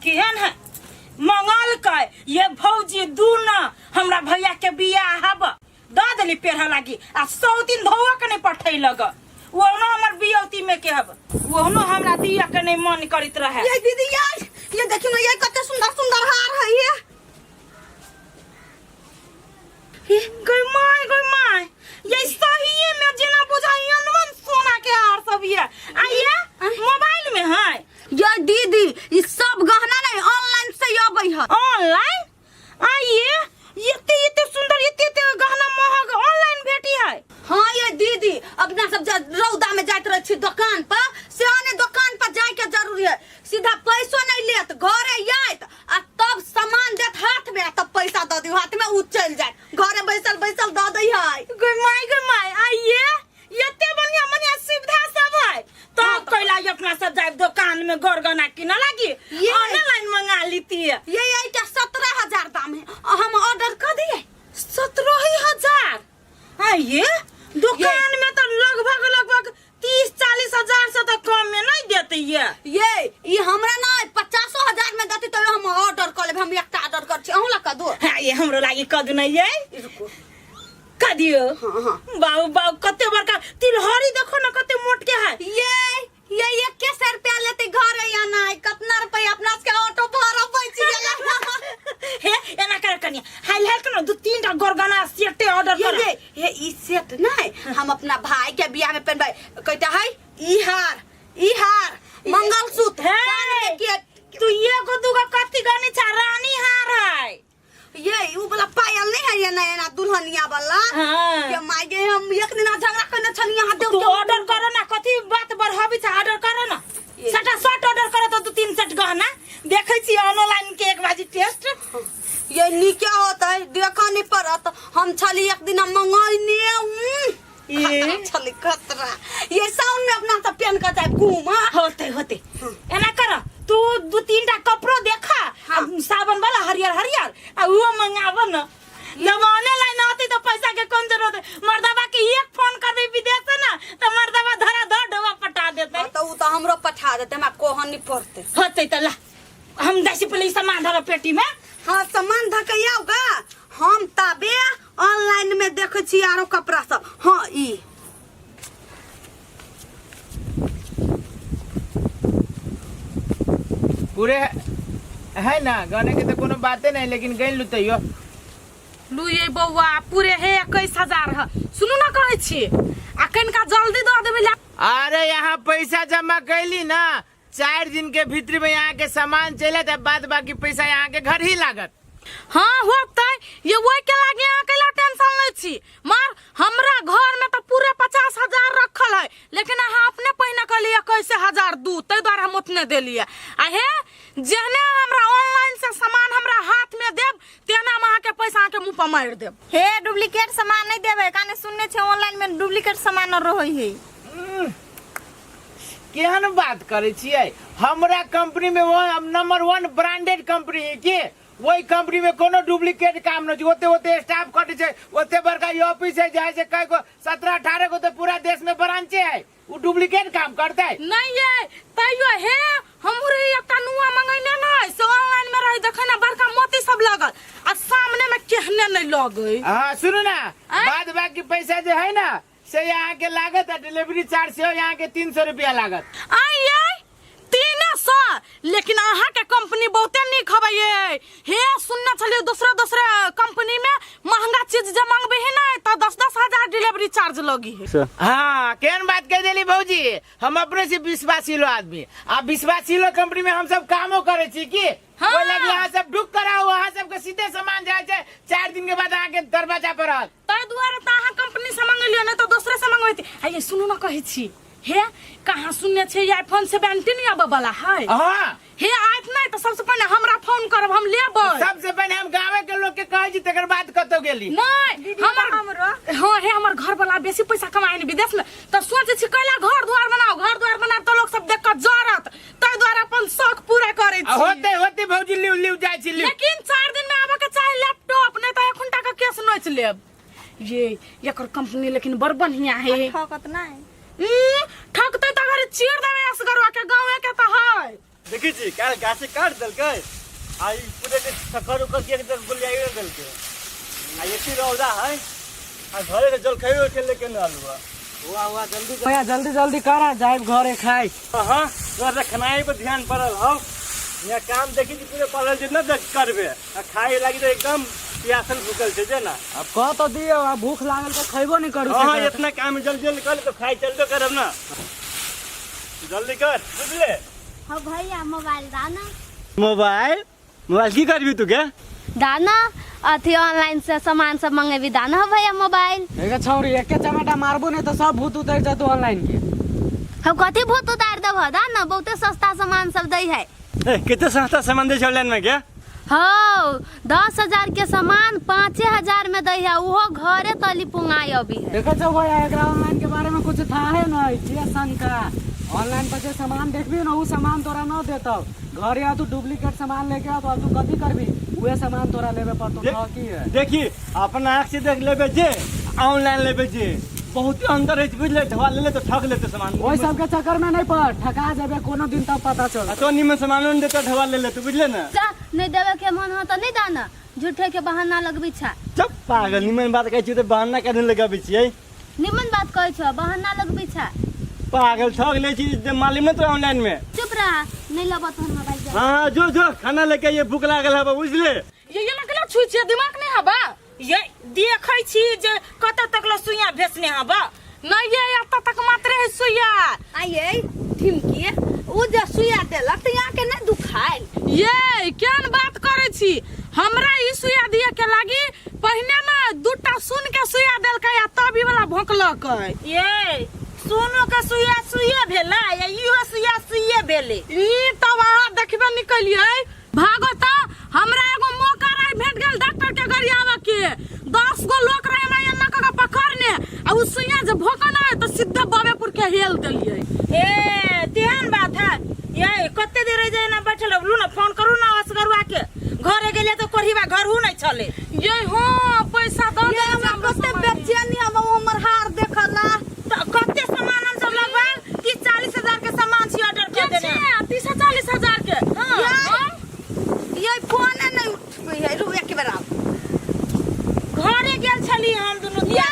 केहन है मंगल के ये भौजी दू न हमरा भैया के बियाह हब दऽ देली पेढ़ लागी आ सौ दिन धोआ के नहीं पठै लग ओहनो हमर बियौती में के हब ओहनो हमरा दिया के नहीं मन करत रहे। ये दीदी ये देखियो ना, ये कते सुंदर सुंदर हार है ये। गई my, गई my, ये सही में जेना बुझाई अनवन सोना के हार सब ये आ ये मोबाइल में है। ये दीदी ई सब गहना नहीं ऑनलाइन से अबै है। ऑनलाइन? आ ये एते एते सुंदर एते एते गहना महग ऑनलाइन भेटी है। हाँ ये दीदी, अपना सब रौदा में जाइत रहे छी दुकान पर, से आने दुकान पर जाए के जरूरी है, सीधा पैसो नहीं लेत, घरे आयत आ तब सामान देत हाथ में आ तब पैसा दऽ दियौ हाथ में, उ चलि जायत घरे बैसल बैसल दऽ दै है। गई my, गई my, आ ये एते बढ़िया बढ़िया सुविधा सब है तब हाँ। कैला अपना सब जाए दुकान में गरगना किन लागी ये। ऑनलाइन मंगा लीती है। ये एकटा 17,000 दाम है, आ हम ऑर्डर कर दिए। 17,000? आ ये दुकान में तो लगभग लगभग 30-40 हजार से तो कम में नहीं देते ये। ये हमरा ना 50,000 में देते तो हम ऑर्डर कर लेब, हम एकटा ऑर्डर कर छी, अहूँ ला कर दो। हाँ, ये हमरो लागी कर दू ना ये। रुको। कर दियो। हाँ, हाँ। बाबू, बाबू, कते बड़का तिलहरी देखो ना कते मोट के है। ये एक सौ रुपया लेते घर या ना, कतना रुपया अपना के ऑटो भाड़ा बच गेल। हे एना कर कनिया, हाल हाल के ना दू तीन टा गरगना सेटे ऑर्डर ये कर। ये, ये ई सेट नहीं, हम अपना भाई के बियाह में पहनबै। कहता है ई हार, ई हार, मंगलसूत्र, हे। कान में के तू एगो दूगो कथी गनी छा, रानी हार है। ये उ वाला पायल नहीं है ये नया नया दुल्हनिया वाला। हाँ। के माय गे, हम एक दिन झगड़ा करने छली यहाँ देव तू के। ऑर्डर करो ना, कथी बात बढ़ाबी छा, ऑर्डर करो ना। ये। सटा सट ऑर्डर करो तो दू तीन सेट गहना देखै छी ऑनलाइन के एक बाजी टेस्ट। ये नी क्या होता है देखा नहीं पड़त, हम छली एक दिन मंगैने, ये। खतरा छली खतरा। ये साउंड में अपना सब पेन कर जाए घूम, हाँ। होते होते एना कर तू दू तीन टा कपड़ो देखा, हाँ। आ सावन वाला हरियर हरियर आ वो मंगाब न, जब ऑनलाइन आती तो पैसा के कौन जरूरत है, मर्दबा के एक फोन कर दे विदेश से ना तो मर्दबा धरा धर डोबा पटा देते। हाँ, तो उ तो हमरो पठा देते, हमरा कोहन नहीं पड़ते। होते तो ला हम दसी पहले सामान धरा पेटी में। हाँ सामान धकैया गा, हम तबे ऑनलाइन में देखे छी आरो कपड़ा सब। हाँ ई पूरे है ना गाने के तो कोनो बाते नहीं, लेकिन गई लू तैयो। लू ये बौआ पूरे है 21,000 है, सुनू ना कहै छी आ कनिका जल्दी दऽ देबै ला। अरे यहाँ पैसा जमा कैली ना, 4 दिन के भीतर में यहाँ के सामान चले तब बाद बाकी पैसा यहाँ के घर ही लागत। हाँ होतै, ये ओहि के लागे अहाँ कैला टेंशन लै छी, मार हमरा घर में तो पूरे 50,000 रखल है, लेकिन अहाँ अपने पहिने कहलियै 21,000 दू, ताहि दुआरे हम उतने देलियै। आ हे जेहने हमरा ऑनलाइन से सामान हमरा हाथ में देब तेहने हम अहाँके पैसा अहाँके मुँह पर मारि देब। हे डुप्लीकेट सामान नहीं देबै, काने सुनने छै ऑनलाइन में डुप्लीकेट सामान रहै है। केहन बात करै छियै, हमरा कंपनी में वो हम नंबर 1 ब्रांडेड कंपनी है के, वही कंपनी में कोनो डुप्लीकेट काम नहीं छै, ओते ओते स्टाफ कटै छै, ओते बड़का ई ऑफिस है जाय से कई गो 17-18 गो तो पूरा देश में ब्रांचे है, वो डुप्लीकेट काम करते है। नहीं ये तैयो हे हमहू रही एकटा नुआ मंगैने नहीं से ऑनलाइन में रही देखे ना बड़का मोती सब लगल आ सामने में केहने नहीं लगै। हाँ सुनू ना, आँय? बाद बाकी पैसा जो है ना से यहाँ के लागत आ डिलीवरी चार्ज से यहाँ के 300 रुपया लागत। आइ ये 300, लेकिन अहाँ के कंपनी बहुते नीक हबै ये। हे सुनने छलियै दोसरा दोसरा कंपनी में महंगा चीज जे मंगबे है ना तो 10-10 हजार डिलीवरी चार्ज लगी है। हाँ केहन बात कह देली भौजी, हम अपने से विश्वासीलो आदमी, आ विश्वासीलो कंपनी में हम सब कामो करे छी की। हाँ। ओहि लगी अहाँ सब ढुक कर आउ, अहाँ सबके सीधे सामान जाय छै, 4 दिन के बाद अहाँ के दरवाजा पर रहत। ताहि दुआरे तऽ अहाँ कंपनी से मंगेलियै नहीं तो दोसरे से मंगबैती। आ ये सुनू ना कहै छी, हे कहाँ सुनने छै आईफोन 17 आबऽ वाला है। हाँ। हे आयत नहीं तो सबसे पहले हमरा फोन करब, हम लेबै। सबसे पहले हम गाँव के लोग के कहै छी, तकर बाद कतौ गेली। नहीं, दीदी, हमर हमरो। हाँ, हे हमर घर वाला बेसी पैसा कमाए नहीं विदेश में, तो सोचे छी कैला घर द्वार बनाओ, घर द्वार बनाओ तो लोग सब देख के जरत, ताहि दुआरे अपन शौक पूरा करै आ छी। होते होते भौजी लिउ लिउ जाइ छी लिउ। लेकिन 4 दिन में आबऽ के चाही लैपटॉप, नहीं तो एखन तक केस नोच लेब। ये एकर कंपनी लेकिन बड़ बढ़िया है। ठकत नहीं। ठकतै तऽ अगर चीर देबै असगरवा के, गाँवे के तऽ है। देखै छी काल्हि गाछे काटि देलकै आ ई पूरे के छक्कर उक्कर के एकदम गोलियाइए देलकै आ एते रौदा है आ घरे से जलखैयो के लेके न आलू है। हुआ हुआ जल्दी भैया जल्दी जल्दी कर जाइब घरे खाई। हाँ तोरा तऽ खेनाइ पर ध्यान पड़ल हौ। यहाँ काम देखी छी पूरे पड़ल छै न देख करबे आ खाए लागी तऽ एकदम प्यासल भूखल छै जे ना। अब कह तो दियो, अब भूख लागल तऽ खैबो नहीं करू। हाँ हाँ इतना काम जल्दी जल्दी कर तो खाई चलबे करब ना, जल्दी कर बुझले। हाँ भैया मोबाइल दाना। मोबाइल मोबाइल की करबी तू के? दाना अथी ऑनलाइन से सामान सब मंगेबी दाना हो भैया मोबाइल। एगे छौरी एके चमेटा मारबो नहीं तो सब भूत उतर जतो ऑनलाइन के। हम कथी भूत उतार देब दाना, बहुते सस्ता सामान सब दै है। ए कते सस्ता सामान दै छै ऑनलाइन में के? हौ 10,000 के सामान 5,000 में दै है, उहो घरे तली पुंगाई अभी है। देखो छौ भैया एकरा ऑनलाइन के बारे में कुछ था है नहीं के शंका। ऑनलाइन पर जे सामान देखबी ना उ सामान तोरा न देतौ, घरे आ तू डुप्लीकेट सामान लेके आ तो तू कथी करबी, उहे सामान तोरा लेबे पड़तौ। ठकी है। देखी अपन आँख से देख लेबे जे ऑनलाइन लेबे जे बहुत अंतर है बुझले, ढवा लेले तो ठक लेते सामान। ओहि सब के चक्कर में नहीं पड़, ठका जेबे कोनो दिन तब पता चल। आ तो निमन सामान नहीं देता ढवा ले ले तू बुझले ना। जा नहीं देवे के मन हो तो नहीं दाना, झूठे के बहाना लगबी छा। चुप पागल, निमन बात कहै छी तो बहाना करने लगाबै छियै। निमन बात कहै छौ बहाना लगबी छा। पागल ठग ले छी जे मालूम नहीं तो ऑनलाइन में। चुप रहा नहीं लेबो तोहर मोबाइल जा। हाँ हाँ जो जो खाना लेके ये भूख लागल है बुझले। ये ना केला छुई छियै, दिमाग नहीं हबा। ये देखै छी जे कतऽ तक ल सुइया भेसने हबा। नहीं ये एतऽ तक मात्रे है सुइया। आइए ठिमकी उ जे सुइया देलक तऽ यहाँ के नहीं दुखायल। ये केहन बात करै छी, हमरा ई सुइया दिए के लागी पहिने ना दूटा सुन के सुइया देलकै आ तब ई वाला भोंकलकै। ये सोनो के सुइया सुइये भेलै आ इहो सुइया सुइये भेलै। ई तब अहाँ देखबे निकलियै भागो त हमरा एगो मौका रहे भेट गेल डॉक्टर के गरियाबऽ के, 10 गो लोक रहे हमरा एना कऽ के पकड़ने आ उ सुइया जे भोंकना है तऽ सीधे बबेपुर के हेल देलियै। ए तेहन बात है ये कते देर रह जाए ना बैठल रहलू ना, फोन करू ना असगरुआ के, घरे गेलियै तऽ कोढ़ीबा घर हु नहीं छले। ये हाँ पैसा दऽ ये देने हमरा हमरा कते सामान। बेचैनी हम हमर हार देखला। तऽ कते सामान हम सब लगभग 30-40 हजार के सामान छी ऑर्डर कर देने। के 30 से 40 हजार के? हाँ। ये फोन नहीं उठबै है, रुक एक बेर आब। घरे गेल छली हम दुनू ये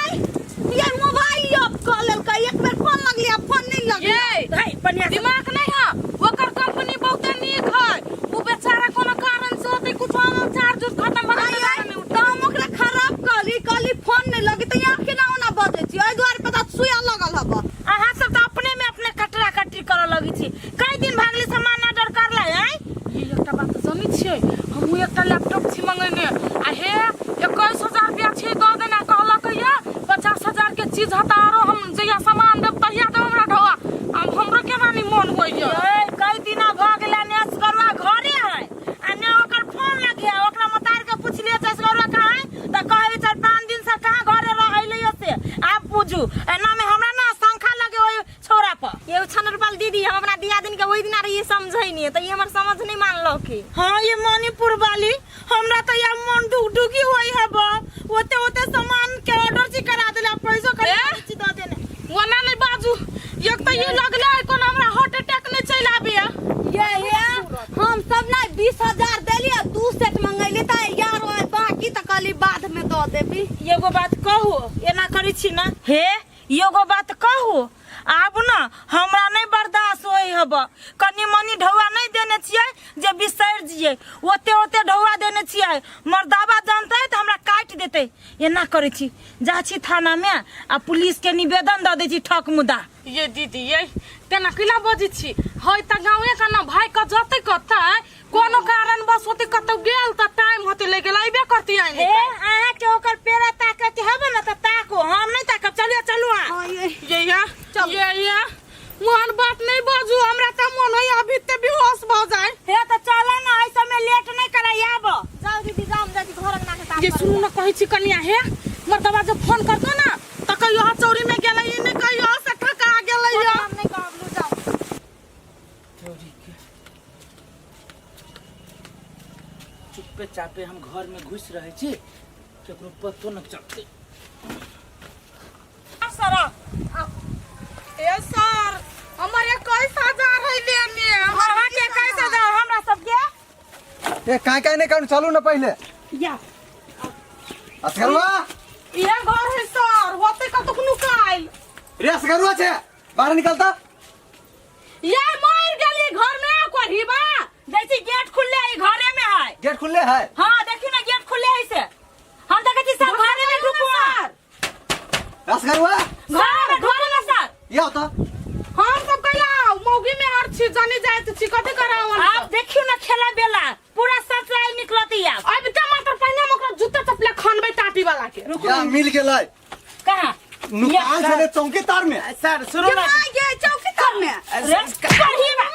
ये मोबाइल ऑफ कऽ लेलकै, एक बेर फोन लगली आ फोन नहीं लगली। ये है बढ़िया से। दिमाग नहीं है, ओकर कंपनी बहुत नीक है, उ बेचारा कोनो कारण से होतै कुछ आनो चार्ज उर्ज खत्म भऽ गेल आइ, नहीं तऽ हम ओकरा खराब कहली, कहली फोन नहीं लगी तऽ यहाँ केना ओना बजै छी, एहि दुआरे पता सुइया लगल हब। अहाँ सब तऽ अपने में अपने कटरा कटरी करऽ लगै छी, कई दिन भागली सामान ऑर्डर करलै आइ। ये एकटा बात तऽ जनै छियै, हमहूँ एकटा लैपटॉप छी मंगेने आ हे 21,000 रुपया छी दऽ देने, कहलक ये 50,000 के चीज हता आरो हम जहिया सामान देब तहिया देब हमरा ढोआ। आब हमरो केना नहीं मन होइए। ए कई दिना भऽ गेलै ने असगरुआ घरे है आ ने ओकर फोन लगे, ओकरा मतार के पुछलियै जे असगरुआ कहाँ है तऽ कहै 4-5 दिन से कहाँ घरे रहलै से। आब पूजू एना में हमरा ना शंका लगे ओहि छौड़ा पर। ये छन रुपा दीदी हम अपना दियादिन के ओहि दिना रहिए समझै नहीं तऽ ई हमर समझ नहीं मानलक। हाँ ये मणिपुर वाली हमरा तो या मन डुगडुगी होई है बा, ओते ओते सामान के ऑर्डर छी करा देला, पैसो करा छी दऽ देने। ओना नहीं बाजू, एक तऽ ई लगले है कोनो हमरा हार्ट अटैक नहीं चलि आबे। ये ये हम सब ना 20,000 देलियै 2 सेट मंगैली तऽ यार ओइ बाकी तऽ कहली बाद में दऽ देबी। एगो बात कहू एना करै छी ना, हे एगो बात कहू आब ना हमरा नहीं बर्दाश्त होई हब, कनी मनी ढौआ नहीं देने छियै जे बिसरि जियै, ओते ओते ढौआ देने छियै, मर्दाबा जानतै तऽ हमरा काटि देतै। एना करै छी जा छी थाना में आ पुलिस के निवेदन दऽ दै छी ठक मुदा। ये दीदी ये तेना कैला बजै छी, है तऽ गाँवे के ना भाई के जतै कतै कोनो कारण बस होते कतौ गेल तऽ टाइम होते ले गेल अइबे करती आइ। हे अहाँ के ओकर पेड़ा ताके के हबे ना तऽ ताको, हम नहीं ताकब, चलिए चलू अहाँ। हाँ, ये। ये या, ये या, मोहन बात नहीं बाजू, हमरा तऽ मन होइए अभी ते बेहोश भऽ जाय। हे तऽ चल ना, एहि समय लेट नहीं कराई आब। जाउ दीदी जाउ, हम जाइ छी घर अंगना के साफ ये सुनू ना कहै छी कनिया, हे मर्दबा जब फोन करतो ना तऽ कहियो हाँ चौरी में गेलै, ई नहीं कहियो हाँ से ठका गेलै। हम नहीं कहब, लू जाउ। चौरी के चुप्पे चापे हम घर में घुस रहे छी, केकरो पतो न चलते। सर ए सर हमर 21,000 है लेने, अहाँ के 21,000 ए काय काय नहीं कानू चलू ना पहले या असगरवा इहे घर है सर होते कतुक नुकाइल रे असगरवा छे बाहर निकलता ये मर गेली घर में कोढ़ी बा जैसे गेट खुले है घरे में है गेट खुले है हाँ देखियो ना गेट खुले है से हम देखै छी सब घरे में ढुकुआ असगरवा घरे में ढुकू ना सर ये होता हम सब कैला मौगी में हर चीज जानी जाइत छी कथी कराओ आप देखियो ना खेला बेला पूरा सच आई निकलती आप अब ते मात्र पहिने हम ओकरा जूता चप्पल खनबै टाटी वाला के या मिल गेलै कहाँ नुकान छले चौकी तार में सर सुनू ना ये चौकीदार में रे कढ़ी बा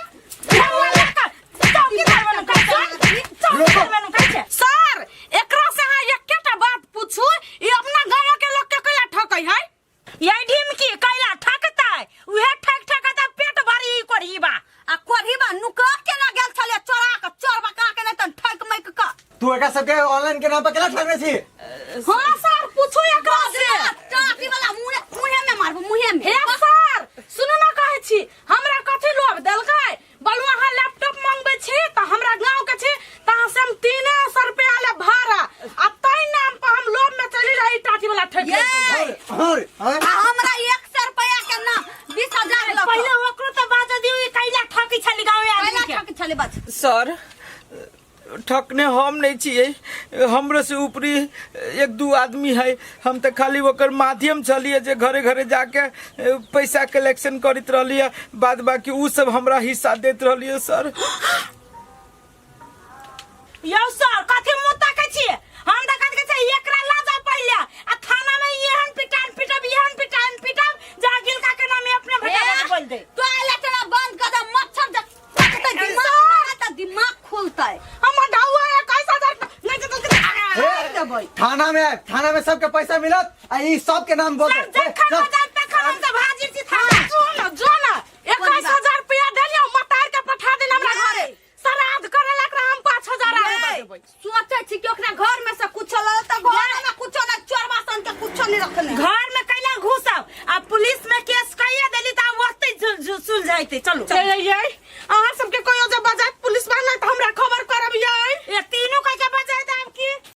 चौकीदार में नुकाइ छै चौकीदार में नुकाइ छै सर एकरा से अहाँ एकेटा बात पूछू ई अपना गांव के लोग के कैला ठकै है ये ढिमकी कैला ठकतै उहे ठक ठकता पेट भरी ई कोढ़ी बा आ कोढ़ी बा नुका केना गेल छले चोरा के चोर बका के नहीं तन ठक मैक के तू एकरा सबके ऑनलाइन के नाम पर केना ठगने छी हाँ सर पूछू एकरा से टाटी वाला मुहे मुहे में मारबो मुहे में हे सर सुनू ना कहै छी हमरा कथी लोभ देलकै बलु अहाँ लैपटॉप मंगबै छी तऽ हमरा गांव के छी तऽ अहाँ से हम 300 रुपया ले भाड़ा आ तै नाम पर हम लोभ में चली रही टाटी वाला ठकि ये लेलकै। अरे अरे आ हमरा 100 रुपया के ना 20000 लग पहिले ओकरो तऽ बाजऽ दियौ ई कैला ठकै छली गाँव कैला आदमी के ठक छले बच सर ठकने हम नहीं छियै हमरो से ऊपरी एक दू आदमी है हम तऽ खाली ओकर माध्यम छलियै जे घरे घरे जाके पैसा कलेक्शन करैत रहलियै बाद बाकी उ सब हमरा हिस्सा दैत रहलियै सर यौ सर कथी मुँह ताकै छियै हम तऽ कथी कहै छियै एकरा लऽ जाउ पहिले आ थाना में एहन पिटान पिटब एहन पिटान पिटब जे गिलका के नाम अपने भटा भट बोल दे टॉयलेट ना बंद कर दे मच्छर जब कटतै दिमाग ना त दिमाग खुलतै हमर ढौआ 21,000 नहीं तो ए, थाना में आए थाना में सबके पैसा मिलत आ ई सबके नाम बोल सर जखन हो जाए तखन हम सब हाजिर छी थाना जो ना जो ना 21,000 रुपया देलियौ मतार के पठा देना हमरा घरे श्राद्ध करे ला एकरा हम 5,000 आरो दऽ देबै सोचै छी कि ओकरा घर में से कुछो लऽ त घर में कुछो ना चोरबा सन के कुछो नहीं रखने घर में कैला घुसब आ पुलिस में केस कइए देली त आब ओतै सुलझाइते चलू ये ये अहाँ सबके कोई जब बजात पुलिस वाला त हमरा